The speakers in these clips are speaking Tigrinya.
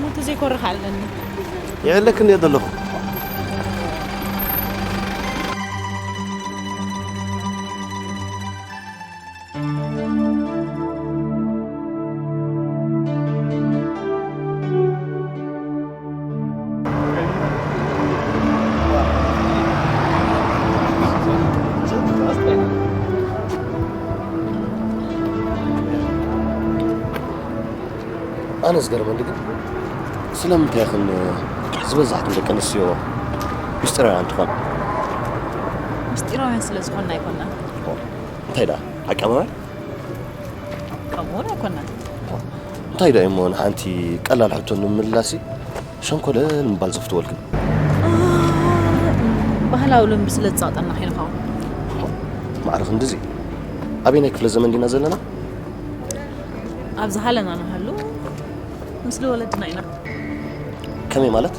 እንተዘይኮርኽ ኣለኒ። ይዕለክን እየ ዘለኹ። ኣነ ዝገርመኒ ግን ስለምንታይ ይኽን ዝበዛሕትን ደቂ ኣንስትዮ ምስጢራውያን ትኾን? ምስጢራውያን ስለ ዝኾንና ኣይኮንና። እንታይ ደኣ ሓቂ ኣበባይ? ከምኡ እውን ኣይኮንና። እንታይ ደኣ እሞ ንሓንቲ ቀላል ሕቶ ንምምላሲ ሸንኮለል ምባል ዘፍትወልክን? ባህላዊ ልምዲ ስለ ዝጸቕጠና ከይንኸውን። ማዕረ ክንድዚ ኣበየናይ ክፍለ ዘመን ዲና ዘለና? ኣብ ዝሃለና ንሃሉ ምስሊ ወለድና ኢና። ከመይ ማለት?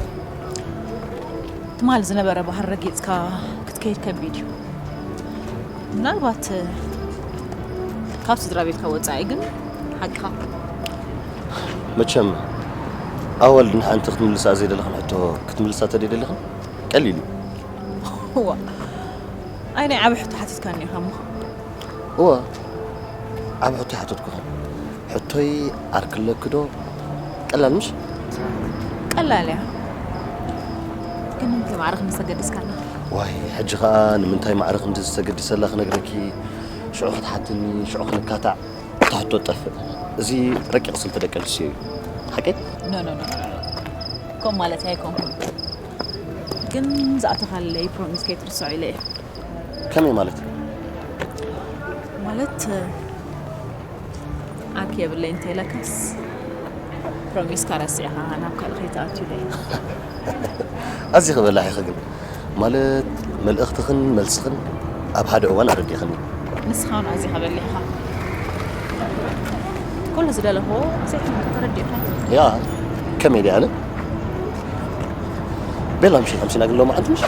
ትማል ዝነበረ ባህር ረጊጽካ ክትከይድ ከቢድ እዩ። ምናልባት ካብ ስድራ ቤትካ ወጻኢ ግን ሓቅኻ። መቸም ኣዋልድ ንሓንቲ ክትምልሳ ዘይደለኽን ሕቶ ክትምልሳ ተደይደለኽን ቀሊል እዩ። እዋ ኣይ ናይ ዓቢ ሕቶ ሓቲትካ እኒኻ እሞ። እዋ ዓቢ ሕቶ ሓተትኩኽን። ሕቶይ ኣርክለኪ ዶ? ቀላል ምሽ? ቀላል እያ። ግን ንምንታይ ማዕረ ክንሰገድስካና? ዋይ ሕጂ ኸኣ ንምንታይ ማዕረ ክንዲ ዝተገድሰላ ክነግረኪ ሽዑ ክትሓትኒ ሽዑ ክንካታዕ። እታ ሕቶ ትጠፍእ። እዚ ረቂቕ ስልቲ ደቂ ኣንስትዮ እዩ። ሓቀይ? ኖ ኖ ኖ ኖ። ከም ማለት ኣይኮንኩን። ግን ዝኣተኻለይ ፕሮሚስ ከይትርስዖ ኢለ እየ። ከመይ ማለት? ማለት ዓርኪ የብለይ እንተ ኢለካስ ፕሮሚስካ ረሲዕኻ ናብ ካልእ ከይትኣቱ ኢለ እየ። ኣዚኺ በላሕ ኢኺ ግን። ማለት መልእኽትኽን መልስኽን ኣብ ሓደ እዋን ኣረዲእኽኒ። ንስኻ እውን ኣዚኻ በሊሕኻ። ኩሉ ዝደለኽዎ ዘይትምልከቶ ረዲእካ። ያ ከመይ ድያ ኣነ? ቤላ ምሽ ሓምሲና ግን ሎማዓንቲ ምሽ?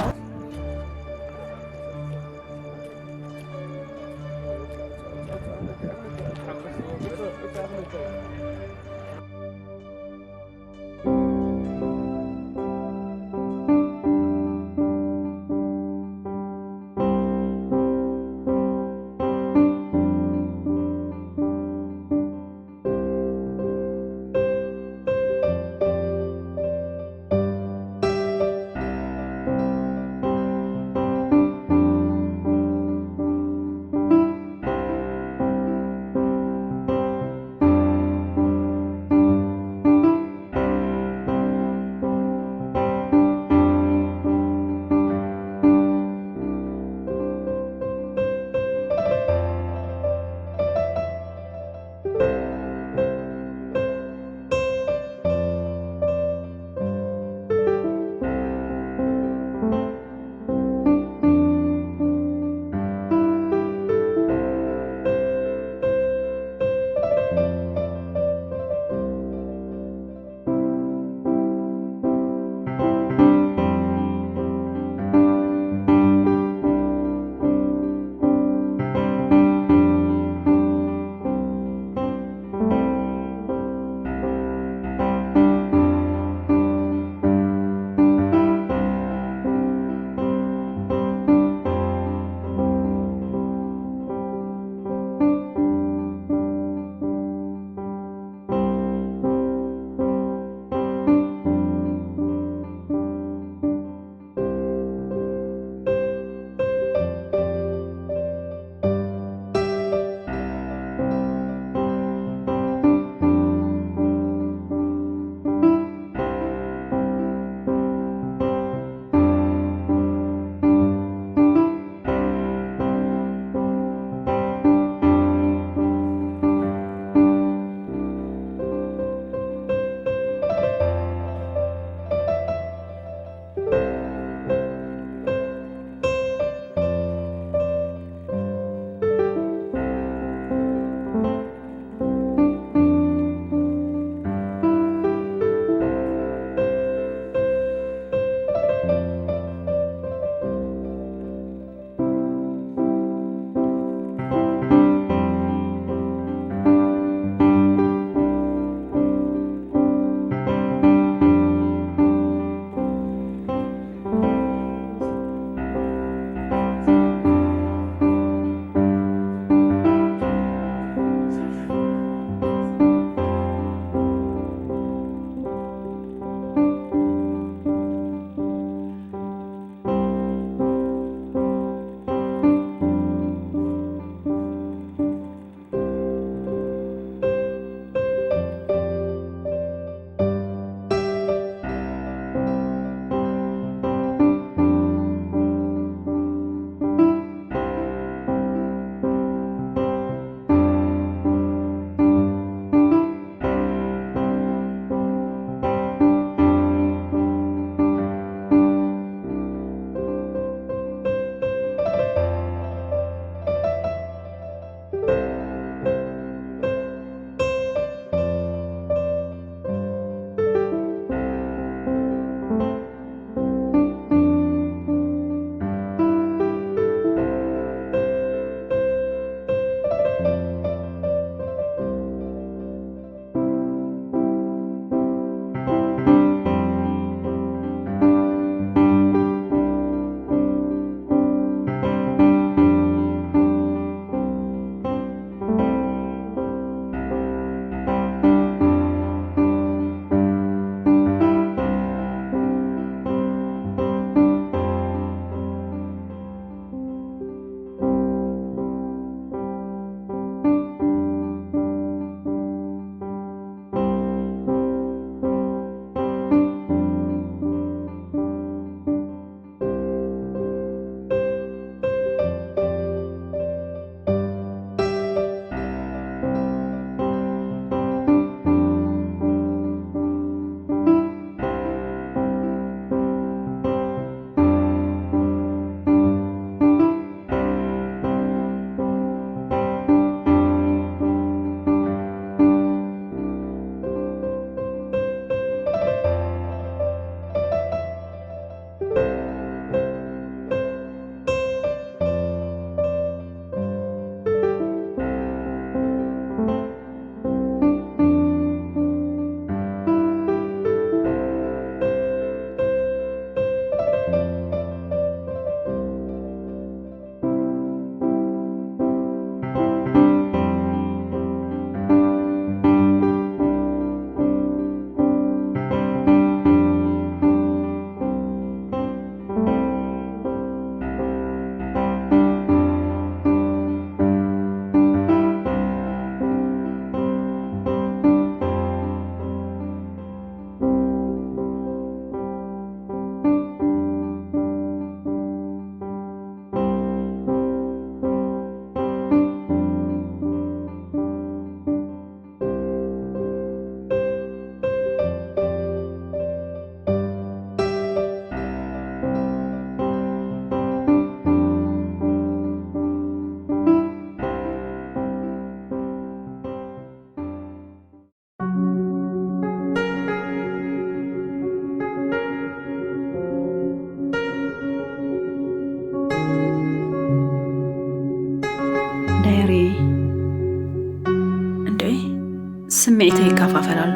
ስምዒተይ ይከፋፈል ኣሎ።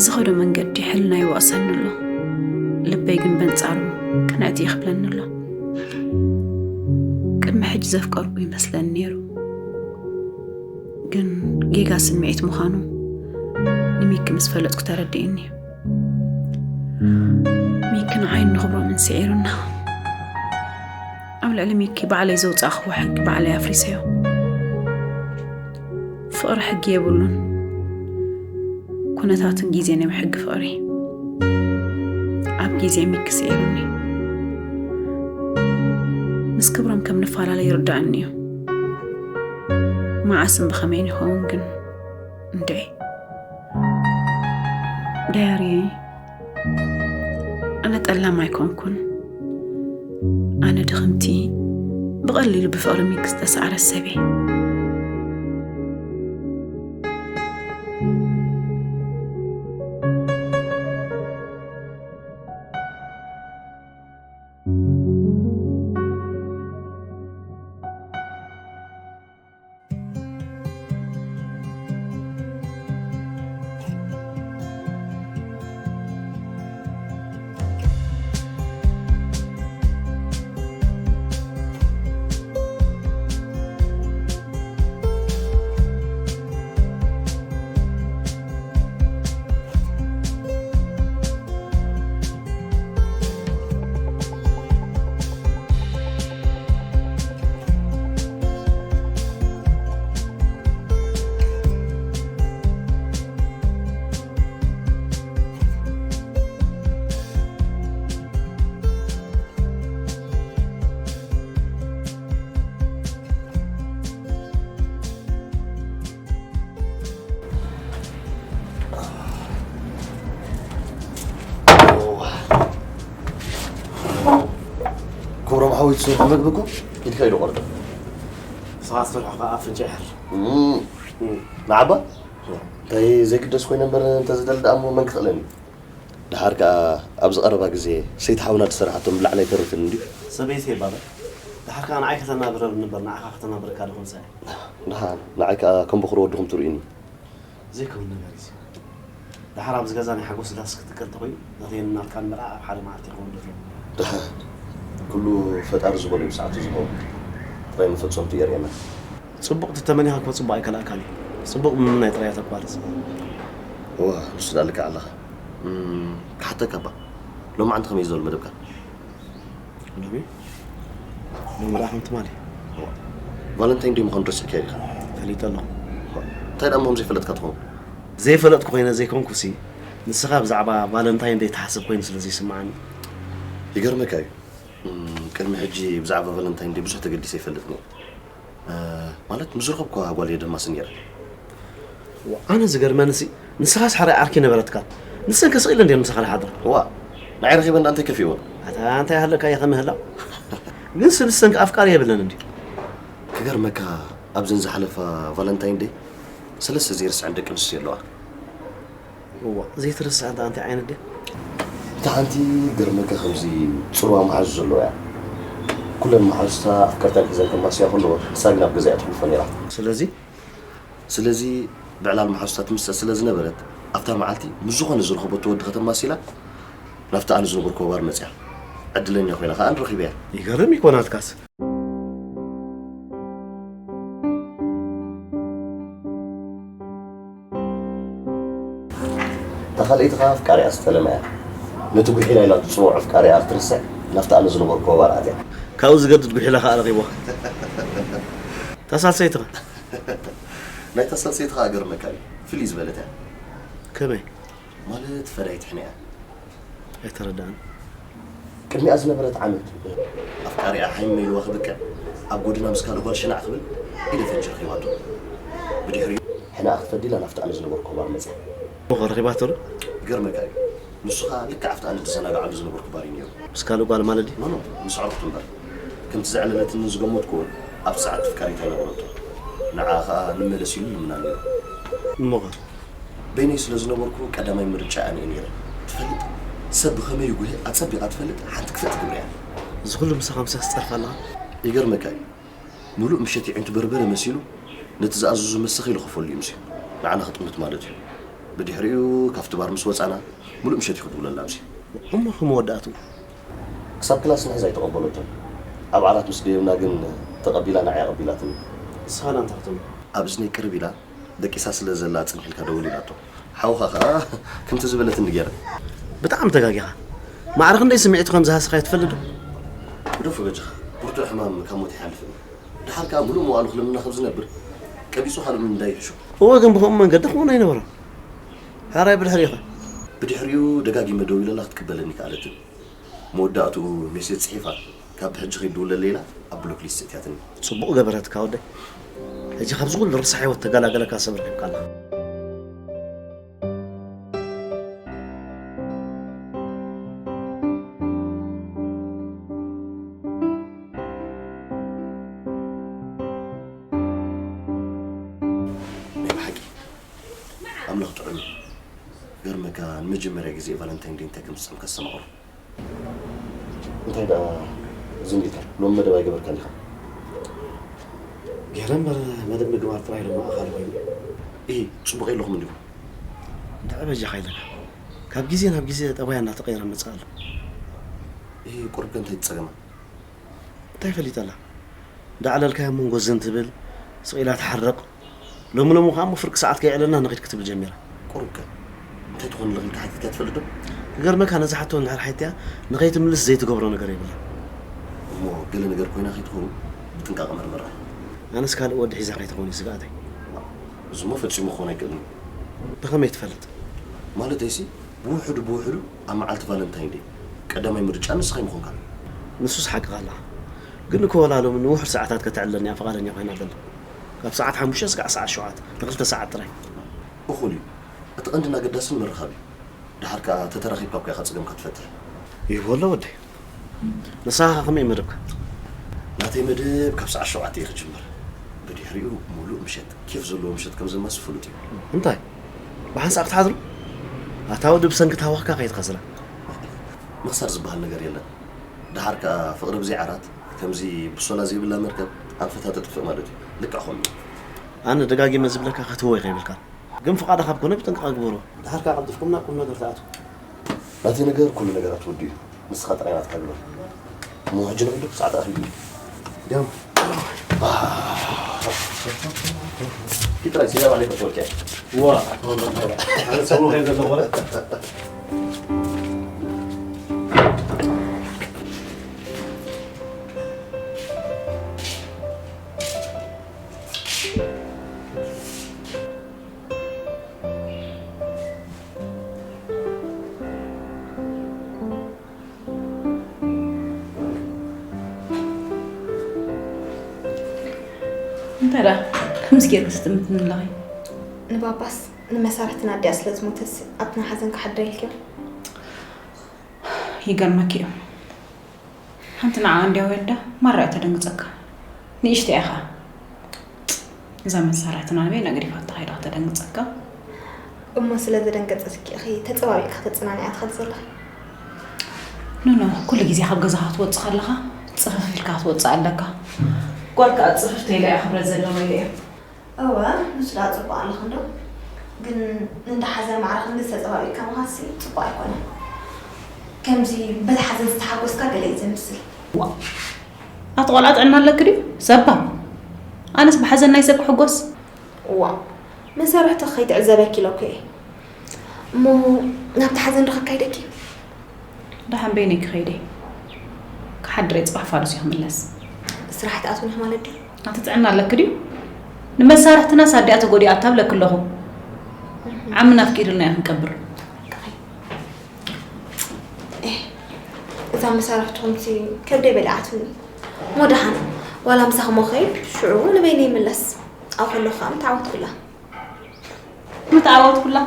ዝኸዶ መንገዲ ሕልና ይወቕሰኒ ኣሎ። ልበይ ግን በንጻሩ ቅንዕቲ ይኽብለኒ ኣሎ። ቅድሚ ሕጂ ዘፍቀርኩ ይመስለኒ ነይሩ። ግን ጌጋ ስምዒት ምዃኑ ንሚኪ ምስ ፈለጥኩ ተረዲእኒ። ሚኪ ንዓይን ንኽብሮምን ስዒሩና። ኣብ ልዕሊ ሚኪ ባዕለይ ዘውጻእኽዎ ሕጊ ባዕለይ ኣፍሪሰዮ። ፍቕሪ ሕጊ የብሉን። ኩነታትን ግዜን እዮም ሕጊ ፍቕሪ። ኣብ ግዜ ሚኪ ስዒሩኒ። ምስ ክብሮም ከም ንፈላለ ይርድኣኒ እዩ። መዓስን ብኸመይን ይኸውን ግን እንድዒ። ዳያርየይ፣ ኣነ ጠላም ኣይኮንኩን። ኣነ ድኽምቲ፣ ብቐሊሉ ብፍቕሪ ሚኪ ዝተሳዕረት ሰብ እየ። ክብሮም ሓወይ ትሰርሖ መግቢ እኮ ኢድካ ኢሉ ቆርጦ። ንስኻ ትሰርሖ ከዓ ኣፍንጫ ይሓር። እም። እም። ንዓባ? እንታይ ዘይግደስ ኮይነ እምበር እንተዝደሊ ደኣ እሞ መን ክኽእለኒ? ደሓር ከኣ ኣብዚ ቀረባ ግዜ ሰይቲ ሓውና ዝሰርሓቶ ምብላዕና ኣይተርፍን እንድዩ። ሰበይተይ እባ በል። ደሓር ከኣ ንዓይ ከተናብረኒ እምበር ንዓኻ ከተናብረካ ዶ ክምጻእ እየ? ደሓን ንዓይ ከኣ ከም በኹሪ ወድኹም ትርእዩኒ። ዘይከውን ነገር እዩ እዚ። ደሓር ኣብዚ ገዛ ናይ ሓጎስ ዳስ ክትከል እንተኾይኑ፣ ናተይን ናትካን መርዓ ኣብ ሓደ መዓልቲ ይኸውን ዶ ትብሎ? ደሓን ኩሉ ፈጣሪ ዝበሎ እዩ ብሰዓቱ ዝኸውን። ጥራይ መፈጸምቱ የርእየና። ጽቡቕ ተተመኒኻ እኮ ጽቡቕ ኣይከልኣካን እዩ። ጽቡቕ ብምምናይ ጥራይ እያ ተቋርጽ። እዋ፣ ንሱ ደኣ ልክዕ ኣለኻ። እም፣ ክሓተካ እባ፣ ሎማዓንቲ ከመይ እዩ ዘሎ መደብካ? ሎሚ? ሎሚ ደኣ ከም ትማሊ። እዋ፣ ቫለንታይን ዴይ ምዃኑ ረሲዕካዮ ዲኻ? ፈሊጠ ኣለኹ። እዋ፣ እንታይ ደኣ እሞ ዘይፈለጥካ ትኸውን? ዘይፈለጥኩ ኮይነ ዘይኮንኩሲ፣ ንስኻ ብዛዕባ ቫለንታይን ዴይ ትሓስብ ኮይኑ ስለ ዘይስምዓኒ። ይገርመካ እዩ። እም፣ ቅድሚ ሕጂ ብዛዕባ ቫለንታይን ዴይ ብዙሕ ተገዲሰ ኣይፈልጥን እየ። እ፣ ማለት፣ ምስ ዝረኸብኳ ጓል እየ ደማሲ ነይረ። ዋ፣ ኣነ ዝገርመንሲ፣ ንስኻስ ሕራይ ዓርኪ ነበረትካ። ንሰን ከ ስቕ ኢለን ድየን ምሳኻ ዝሓድራ? እዋ፣ ንዓይ ረኺበን ደኣ እንታይ ከፊእወን? ኣታ እንታይ ሃለካ እየ ከምህላ? ግንሲ ንሰን ከ ኣፍቃሪ የብለን እንድዩ። ክገርመካ፣ ኣብዘን ዝሓለፋ ቫለንታይን ዴይ ሰለስተ ዘይርስዐን ደቂ ኣንስትዮ ኣለዋ። እዋ፣ ዘይትርስዕ እንታ እንታይ ዓይነት ድያ? እታ ሓንቲ ገርመካ ከምዚ ጽልዋ መሓዙ ዘለዎ እያ። ኩለን መሓዙታ ኣፍቀርተን ሒዘን ከማስያ ከለዎ፣ ንሳ ግን ኣብ ገዛ እያ ተሕልፎ ነይራ። ስለዚ? ስለዚ ብዕላል መሓዙታ ትምሰል ስለ ዝነበረት፣ ኣብታ መዓልቲ ምስ ዝኾነ ዝረኸበቶ ወዲ ከተማስላ፣ ናብቲ ኣነ ዝነበርኩ ባር መጽያ። ዕድለኛ ኮይና ከኣ ንረኺበያ። ይገርም እዩ እኮ ናትካስ። እታ ካልኣይቲ ከኣ ኣፍቃሪኣ ዝጠለመ እያ። ነቲ ጉሒላ ኢላ ትጽውዖ ኣፍቃሪኣ ክትርስዕ ናብቲ ኣነ ዝነበርኩዎ ባር ኣትያ። ካብኡ ዝገድድ ጉሒላ ከኣ ረኺብዋ። እታ ሳልሰይቲ ከ? ናይታ ሳልሰይቲ ከኣ ገርመካ እዩ። ፍልይ ዝበለት እያ። ከመይ? ማለት ፈዳይት ሕነ እያ። ኣይተረድኣን። ቅድሚኣ ዝነበረት ዓመት ኣፍቃሪኣ ሃይመ ኢልዋ ክብቅዕ ኣብ ጎደና ምስ ካልእ ጓል ሽናዕ ክብል ኢደ ፈንጂ ረኺባቶ። ብድሕሪኡ ሕነኣ ክትፈዲ ኢላ ናብቲ ኣነ ዝነበርኩ ባር መጽያ። እሞ ረኺባቶ ዶ? ይገርመካ እዩ። ንሱ ኸኣ ልክዕ ኣብቲ ኣነ ዝዘናግዓሉ ዝነበርኩ ባር እዩ ነይሩ። ምስ ካልእ ጓል ማለት ድዩ? ኖ፣ ኖ፣ ምስ ኣዕሩኽቱ እምበር። ከምቲ ዘዕለለትንን ዝገመትኩዎን ኣብቲ ሰዓት ኣፍቃሪታ ኣይነበረቶ። ንዓኣ ኸኣ ንመለስ ኢሉ ይልምና ነይሩ። እሞ ኸ? በይነይ ስለ ዝነበርኩ ቀዳማይ ምርጫ ኣነ እየ ነይረ። ትፈልጥ፣ ሰብ ብኸመይ ይጉሂ ኣጸቢቓ ትፈልጥ ሓንቲ ክፍእቲ ግብሪ እያ። እዚ ኩሉ ምሳኻ ምሳስ ትጸርፍ ኣለኻ? ይገርመካ እዩ። ምሉእ ምሸት የዒንቱ በርበረ መሲሉ ነቲ ዝኣዘዞ መሰኺ ኢሉ ክፈሉ እዩ ምሲ ንዓና ክጥምት ማለት እዩ። ብድሕሪኡ ካብቲ ባር ምስ ወጻና ምሉእ ምሸት እዩ ክድውለላ ምሲ። እሞ ከመወዳእቱ? ክሳብ ክላስ ንሕዛ ኣይተቐበለቶን። ኣብ ዓራት ምስ ደየብና ግን ተቐቢላ ንዓይ ኣቐቢላትኒ። ንስኻ ዳ እንታይ ክትብል? ኣብ እዝነይ ቅርብ ኢላ ደቂሳ ስለ ዘላ ጽንሕ ኢልካ ደውል ኢላቶ። ሓውኻ ከኣ ከምቲ ዝበለትኒ ገይረ። ብጣዕሚ ተጋጊኻ። ማዕረ ክንደይ ስምዒቱ ከም ዝሃሰኻዮ ትፈልጥ ዶ? ግደፎ በጃኻ። ብርቱዕ ሕማም ካብ ሞት ይሓልፍ እዩ። ደሓር ከኣ ምሉእ መዋእሉ ክልምና ከም ዝነብር ቀቢጹ ካልእ ምንዳይ ይሕሾ። እወ ግን ብኸምኡ መንገዲ ክኸውን ኣይነበሮን። ሕራይ ብድሕሪኻ። ብድሕሪኡ ደጋጊመ ደዊለላ ክትቅበለኒ ከኣለትን። መወዳእትኡ ሜሴጅ ጽሒፋ ካብ ሕጂ ከይትድውለለይ ኢላ ኣብ ብሎክ ሊስት እትያትኒ። ጽቡቕ ገበረትካ ወደይ። ሕጂ ካብዚ ኩሉ ርሳሕ ህይወት ተገላገለካ ሰብ ረኺብካ ኣለኻ። ናይ ብሓቂ ኣምላኽ ጥዑም እዩ። ገርመካ ንመጀመርያ ግዜ ቫለንታይን ደይ እንታይ ከም ዝጸምካ ዝሰማዕኩ። እንታይ ደኣ ዝኒኤካ? ሎሚ መደብ ኣይገበርካን ዲኻ? ገይረ እምበር መደብ ምግባር ጥራይ ሎሚ ኣኻሊ ኮይኑ። ኢሂ፣ ጽቡቕ የለኹም እንዲኹም። እንድዒ በጃኻ ኢለካ። ካብ ግዜ ናብ ግዜ ጠባያ እናተቐየረ መጽእ ኣሎ። ኢሂ፣ ቁሩብ ከ እንታይ ጸገማ? እንታይ ፈሊጠላ? እንዳዕለልካያ መንጎ ዝን ትብል፣ ስቕ ኢላ ትሓርቕ። ሎሚ ሎሚ ከኣ እሞ ፍርቂ ሰዓት ከይዕለልና ንኺድ ክትብል ጀሚራ። ቁሩብ ከ እንታይ ትኾን ኣለኺ ኢልካ ሓቲትካ ትፈልጥ ዶ? ክገርመካ ነዛ ሕቶ እንድሕር ሓቲትያ ንኸይትምልስ ዘይትገብሮ ነገር የብላ። እሞ ገለ ነገር ኮይና ከይትኸውን ብጥንቃቐ መርምራ። ኣነስ ካልእ ወዲ ሒዛ ከይትኸውን እዩ ስግኣተይ። እዚሞ ፈጺሙ ክኾን ኣይክእልን እዩ። ብኸመይ ትፈልጥ? ማለተይሲ ብውሕዱ ብውሕዱ ኣብ መዓልቲ ቫለንታይን ደይ ቀዳማይ ምርጫ ንስኻ ኣይምኾንካን። ንሱስ ሓቅኻ ኣለኻ። ግን እኮ ወላ ሎሚ ንውሑድ ሰዓታት ከተዕልለኒ እያ ፍቓደኛ ኮይና ዘላ። ካብ ሰዓት ሓሙሽተ ስጋዕ ሰዓት ሸውዓተ ንክልተ ሰዓት ጥራይ። እኹል እዩ። እቲ ቀንድን ኣገዳስን ምርኻብ እዩ። ደሓር ከኣ ተተራኺብካ እኮ ኢኻ ጸገምካ ትፈትሕ። ይህቦ ኣሎ ወደይ። ንስኻ ከ ከመይ መደብካ? ናተይ መደብ ካብ ሰዓት ሸውዓተ እዩ ክጅምር። ብድሕሪኡ ሙሉእ ምሸት ኬፍ ዘለዎ ምሸት ከም ዘማሲ ፍሉጥ እዩ። እንታይ? ብሓንሳእ ክትሓድሩ? ኣታ ወዲ ብሰንኪ ታወኽካ ከይትኸስራ። ምኽሳር ዝበሃል ነገር የለን። ደሓር ከኣ ፍቕሪ ብዘይ ዓራት ከምዚ ብሶላ ዘይብላ መርከብ ኣንፈታ ተጥፍእ ማለት እዩ። ልክዕ ከምኡ እዩ። ኣነ ደጋጊመ ዝብለካ ክትህቦ ኢኻ ይብልካ። ግን ፍቓድኻ ኣብ ኮነ ብጥንቃቐ ግበሮ። ደሓር ከኣ ቀልጢፍኩም ናብ ቁም ነገር ትኣትዉ። ናተይ ነገር ኩሉ ነገራት ወዲኡ እዩ። ንስኻ ጥራይ ናትካ ግበር። እሞ ሕጂ ንኺዱ ሰዓት ኣኺሉ እዩ። ዲያም። ኪድ ጥራይ ሰላም ዓለይኩም ትወልኪ። ዋ፣ ኣነ ሰሙ ከይደ ነበረ። እንታይ ደኣ ከምዚ ጌርኪ ትጥምትኒ ኣለኺ? ንባባስ ንመሳርሕትን ኣዲኣ ስለ ዝሞተትስ ኣብቲ ናይ ሓዘን ክሓድራ ኢልክዮ? ይገርመኪ እዩ። ሓንቲ ንዓኣ እንድያ ወልዳ ማራ እያ ተደንግጸካ። ንእሽተይ እያ ኸኣ። እዛ መሳርሕትና ንበይና ገዲፋታ ከይዳ ከተደንግጸካ። እሞ ስለ ዘደንገጸትኪ ኢኺ ተጸባቢቕካ ተጸናኒዕያ ትኸዲ ዘለኺ? ኖኖ፣ ኩሉ ግዜ ካብ ገዛኻ ክትወጽእ ከለኻ ጽፍፍ ኢልካ ክትወጽእ ኣለካ። ጓል ከኣ ጽፍፍ ተይላ እያ ክብረት ዘለዋ ኢለ እየ። እወ፣ ንሱ ደኣ ጽቡቕ ኣለኺ እንዶ። ግን ንእንዳ ሓዘን ማዕረ ክንዲ ተጸባቢቕካ ምኻድሲ ጽቡቕ ኣይኮነን። ከምዚ በቲ ሓዘን ዝተሓጎስካ ገለ እዩ ዘምስል። ዋእ! ኣቲ ቆልዓ ጥዕና ኣለኪ ድዩ? ሰባም! ኣነስ ብሓዘን ናይ ሰብ ክሕጎስ? ዋእ! መሳርሕትኺ ከይትዕዘበኪ ኢለ እኮ እየ። እሞ ናብቲ ሓዘን ዶ ከካይደኪ? ደሓን በይነይ ክኸይድ እየ። ክሓድር እየ፣ ጽባሕ ፋዱስ እየ ክምለስ። ስራሕ ትኣትውን ኢኺ ማለት ድዩ? ኣቲ ጥዕና ኣለኪ ድዩ? ንመሳርሕትናስ ኣዲኣ ተጎዲኣታ እብለኪ ኣለኹ። ዓሚ ናፍቂ ኢልና ኢና ክንቀብር። እዛ መሳርሕትኹምሲ ከብደይ በሊዓትኒ። እሞ ደሓን፣ ዋላ ምሳኹም ክኸይድ፣ ሽዑ ንበይነይ ይምለስ። ኣብኡ ከለኹ ከዓ ምተዓወትኩላ። ምተዓወትኩላ?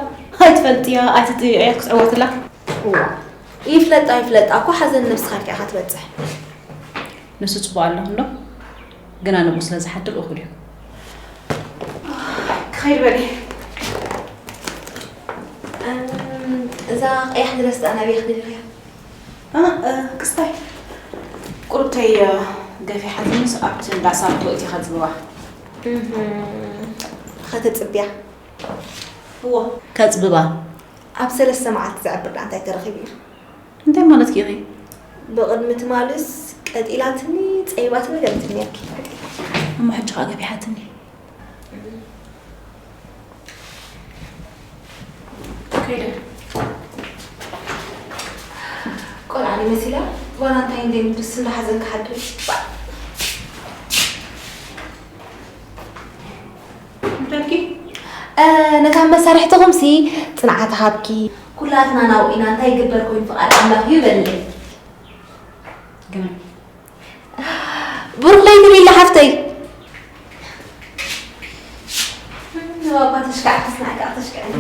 ኣይትፈልጥያ፣ ኣይትጥይቕያ ክትዕወትላ። እዋ፣ ይፍለጣ ኣይፍለጣ እኮ ሓዘን ነብስኻ ኢልካ ኢኻ ትበጽሕ። ንሱ ጽቡቕ ኣለኹ እንዶ፣ ግና ንብኡ ስለ ዝሓድር እኹል እዩ። ክኸይድ በሊ። እም፣ እዛ ቀያሕ ድረስ ደኣ ናበይ ክደልኽያ? እ፣ እ፣ ክስታይ። ቁሩብተይ፣ እ፣ ገፊሓትንስ ኣብቲ እንዳ ሳርቶ እቲኻ ዝብዋ። እህ፣ ተጽብያ። እዎ። ከጽብባ። ኣብ ሰለስተ መዓልቲ ዘዕብር ደኣ እንታይ ተረኺቡ እዩ? እንታይ ማለት ኢኺ? ብቕድሚ ትማልስ ቀጢላትኒ፣ ጸይባትኒ ገለትኒ ነርኪ። እሞ ሕጂ ኸኣ ገቢሓትኒ። ከይደ። ቆልዓ ድየ መሲላ? ዋላ እንታይ እንደ ምድስ እንዳሓዘንካ ሓድር። እንታልኪ? እ፣ ነታ መሳርሕትኹምሲ ጽንዓት ሃብኪ። ኩላትና ናብኡ ኢና፣ እንታይ ይግበር ኮይኑ ፍቓድ ኣምላኽ እዩ በልለይ። ግመል። ብሩኽ ለይቲ ሊሊ ሓፍተይ። ንባባ ተሽካዕ፣ ተስናዕካ፣ ተሽካዕ።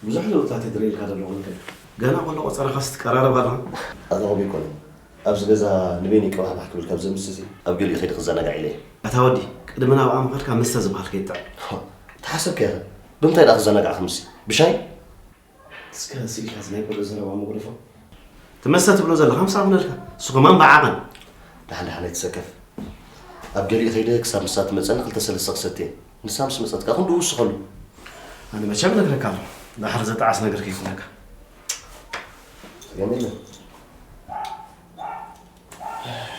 ብዙሕ ለውጥታት እየ ዝርእየልካ ዘለኹ። ገና ቆሎ ቆጸራኻስ ትቀራረብ ኣለኻ። ኣዛረቢ ኣይኮነን። ኣብዚ ገዛ ንበይነይ ቅባሕባሕ ክብል ካብ ዘምስስ፣ ኣብ ገሊኡ ከይደ ክዘናጋዕ ኢለ እየ። ኣታ ወዲ፣ ቅድሚ ናብኣ ምኻድካ መስተ ዝበሃል ከይትጥዕም። ተሓሰብካ ኢኻ። ብምንታይ ደኣ ክዘናጋዕ ክምሲ? ብሻይ? እስከ ስኢልካስ ናይ ቆልዑ ዘረባ ምጉርፎ። እቲ መስተ ትብሎ ዘለኻ ምሳእ ኩነልካ። እሱ ከማን ብዓቐን። ደሓን ደሓን ኣይትሰከፍ። ኣብ ገሊኡ ከይደ ክሳብ ንሳ ትመጸኒ ክልተ ሰለስተ ክሰትየ። ንሳ ምስ መጸት ከኣ ክንድኡ ውስኸሉ። ኣነ መቸም ነግረካ ኣለኹ። ደሓር ዘጠዓስ ነገር ከይኩነካ። ጸገም የለን።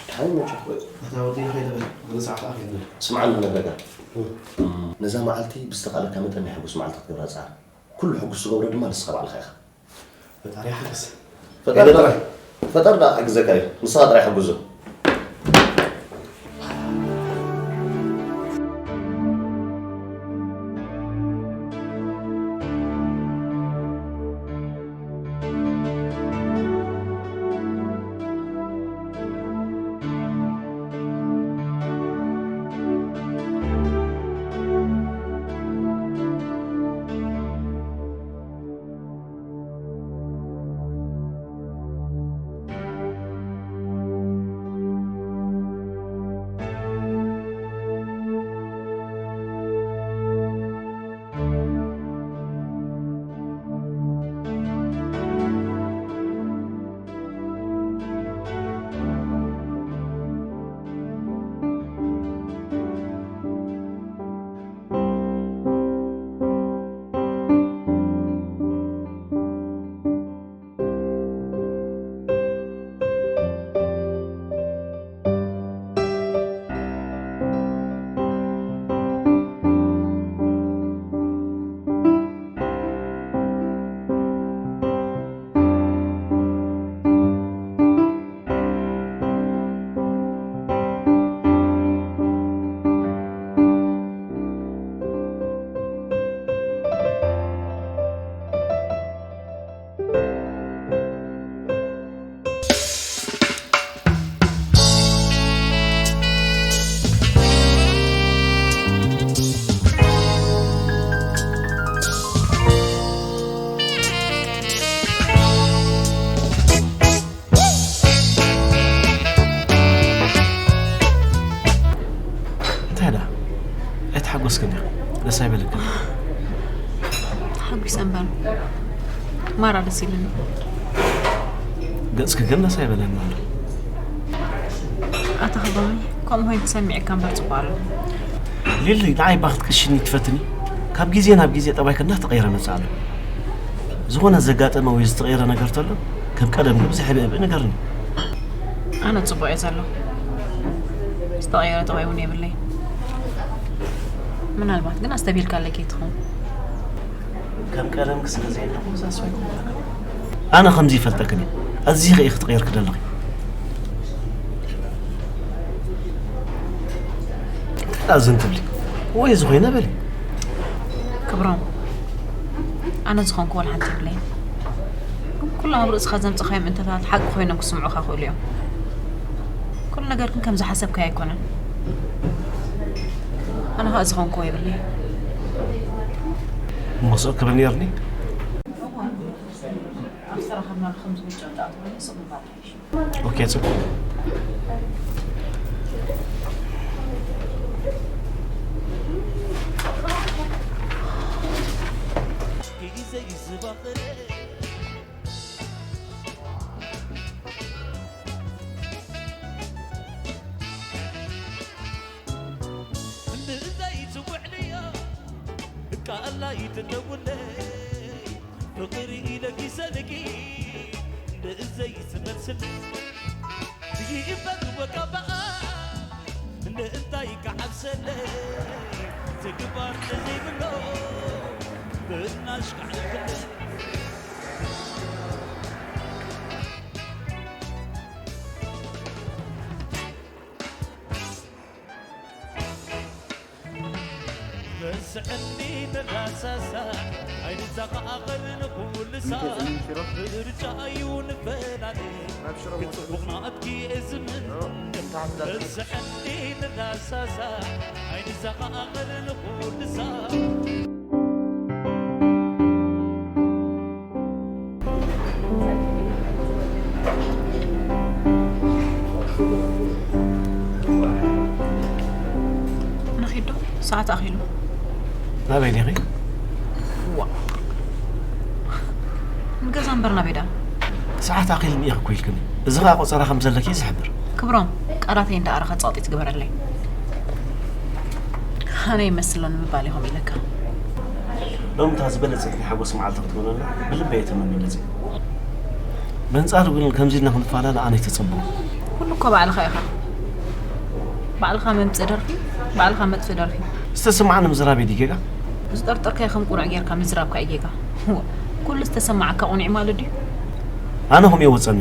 ደሓን መቸም። ኣታ ወዲ ከይደ በል። ገለ ሰዓት ኣፍ የለን። ስምዓኒ ክነግረካ። ነዛ መዓልቲ ብዝተኻእለካ መጠን ናይ ሕጉስ መዓልቲ ክትገብራ ጽዓር። ኩሉ ሕጉስ ዝገብሮ ድማ ንስኻ ባዕልኻ ኢኻ። ፈጣሪ ይሓግዝ። ፈጣሪ ከይደ ጥራይ። ጥራይ። ፈጣሪ ደኣ ክሕግዘካ እዩ። ንስኻ ጥራይ ሕጉዞ። እንታይ ደኣ? ኣይተሓጎስክን ኢኻ። ደስ ኣይበለክን? ተሓጒሰ እምበር ማራ ደስ ኢሉኒ። ገጽኪ ግን ደስ ኣይበለን ኣሎ። ኣታ ክብሮመይ፣ ከምኡ ኮይኑ ተሰሚዕካ እምበር ጽቡቕ ኣሎ። ሊሊ፣ ንዓይ እባ ክትቅሽኒ ትፈትኒ? ካብ ግዜ ናብ ግዜ ጠባይኪ እናተቐየረ መጽእ ኣሎ። ዝኾነ ዘጋጠመ ወይ ዝተቐየረ ነገር ተሎ፣ ከም ቀደም ግን ብዝሕብእብእ ንገርኒ። ኣነ ጽቡቕ እየ ዘለኹ። ዝተቐየረ ጠባይ እውን የብለይ። ምናልባት ግን ኣስተብሂልካለይ ከይትኸውን። ከም ቀደምኪ ስለ ዘየለኹ፣ እዛ እሱ ኣይኮንኩን። ኣነ ከምዚ ይፈልጠክን እየ። ኣዚኺ ኢኺ ክትቕየርኪ ዘለኺ። እንታይ ደኣ ዝን ትብሊ? ወይ እዚ ኮይነ በሊ። ክብሮም፣ ኣነ ዝኾንኩ ዋላ ሓንቲ የብለይን። ኩሎም ኣብ ርእስኻ ዘምጽኻዮም እንተታት ሓቂ ኮይኖም ክስምዑኻ ክእሉ እዮም። ኩሉ ነገር ግን ከም ዝሓሰብካዮ ኣይኮነን። ኣነ ኸኣ ዝኾንክዎ የብለይ። እሞ ስቕ ክብል ነይርኒ። ኣብ ዝተራኸብናሉ ከም ዝምችኦ እንዳኣተወኒ ስቕ ምባል ሓይሽ። ኦኬ፣ ጽቡቕ። ግዜ ይዝባኽረ። ንእዘይ ትውዕልዮ ቃላይ ትደውለይ ፍቕሪ ኢለኪ ሰልኪ ንእዘይ ትመልስለይ ይበል ወጋባኣ ንእንታይ ክዓብሰለይ ትግባር ንዘይብሎ ብናሽ ካዕልክለይ በስዕኒ ንራሳሳ ኣይንዘኻቐር ንኹልሳ ምርጫ እዩ ንፈላለ ክጽቡቕና ኣድጊ እዝምን በስዕኒ ንራሳሳ ኣይንዘኻቐር ንኹልሳ ንኺዶ ሰዓት ኣኺሉ። ናበይ ዲኺ? ዋ ንገዛ እምበር ናበይ ዳ? ሰዓት ኣኺሉ እኒኤ እኮ ኢልክኒ። እዚ ኸኣ ቆጸራ ከም ዘለኪ እዩ ዝሕብር። ክብሮም፣ ቃላተይ እንዳኣረኻ ጸቕጢ ትግበረለይ። ኣነ ይመስሎ ንምባል ኢኹም ኢለካ። ሎሚ እታ ዝበለጸት ናይ ሓጎስ መዓልቲ ክትኮነልና ብልበይ እየ ተመንዩ መጺእ። በንጻሩ ግን ከምዚ ኢልና ክንፈላለ ኣነ ኣይተጸበኹ። ኩሉ እኮ ባዕልኻ ኢኻ። ባዕልኻ መምጽእ ደርፊ፣ ባዕልኻ መጥፍእ ደርፊ። ዝተሰማዓኒ ምዝራብ እዩ ድዩ ጌጋ? ዝጠርጠርካዮ ከም ቁኑዕ ጌርካ ምዝራብካ እዩ ጌጋ። እወ፣ ኩሉ ዝተሰማዓካ ቁኑዕ ማለት ድዩ? ኣነ ከምኡ እየ ወጸኒ።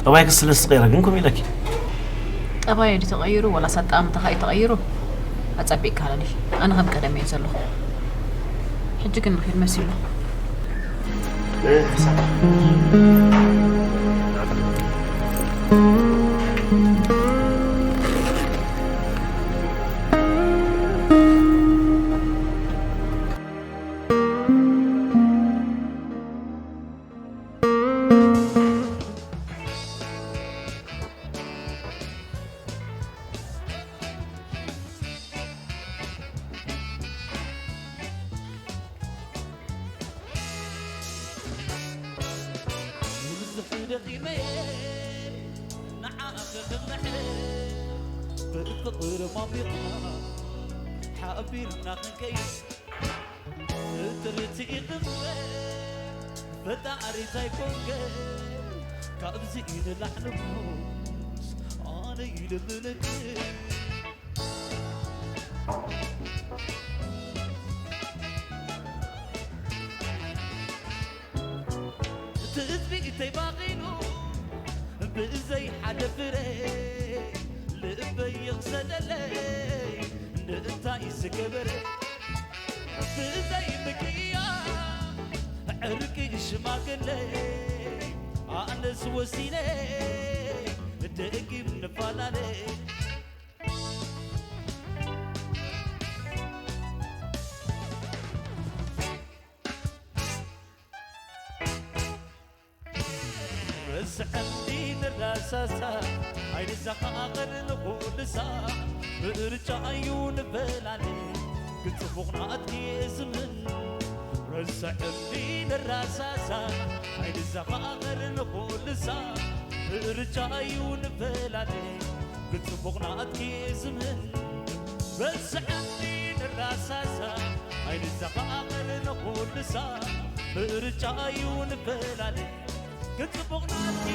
ጠባይኪ ስለ ዝተቐየረ ግን ከምኡ ኢለኪ። ጠባየይ ድዩ ተቐይሩ ወላስ ኣጠማምታኻ እዩ ተቐይሩ? ኣጸቢቕካ ኣለኒ። ኣነ ከም ቀደም እየ ዘለኹ። ሕጂ ግን ንኺድ መሲሉ። ብዙሕ ደኺመ ንዓኺ ክምሕር ብፍቕሪ ሞቢቕና ሓቢርና ክንከይድ ትርትኢ ክኽበ ፈጣሪ ዘይኮንከ ካብዚ ንላዕሊ ሞስ ኣነ ይልምነክ ትእዝቢእተይ ባኺኑ ብዘይ ሓደ ፍረ ልበይ ይቕሰደለይ ንእንታይ ዝገበረ ብዘይ ምክያ ዕርቂ ሽማግለ ኣነስ ወሲነ ደጊም ንፈላለ ርስዐኒ ንራሳሳ ኣይንዘኻቐር ንኹልሳ ምርጫ እዩ ንፈላለ ግን ጽቡቕ ናትኪ ዝምን ርስዐኒ ንራሳሳ ኣይንዘኻቐር ንኹልሳ ምርጫ እዩ ንፈላለ ግን ጽቡቕ ናትኪ ዝምን ርስዐኒ ንራሳሳ ኣይንዘኻቐር ንኹልሳ ምርጫ እዩ ንፈላለ ግን ጽቡቕ ናትኪ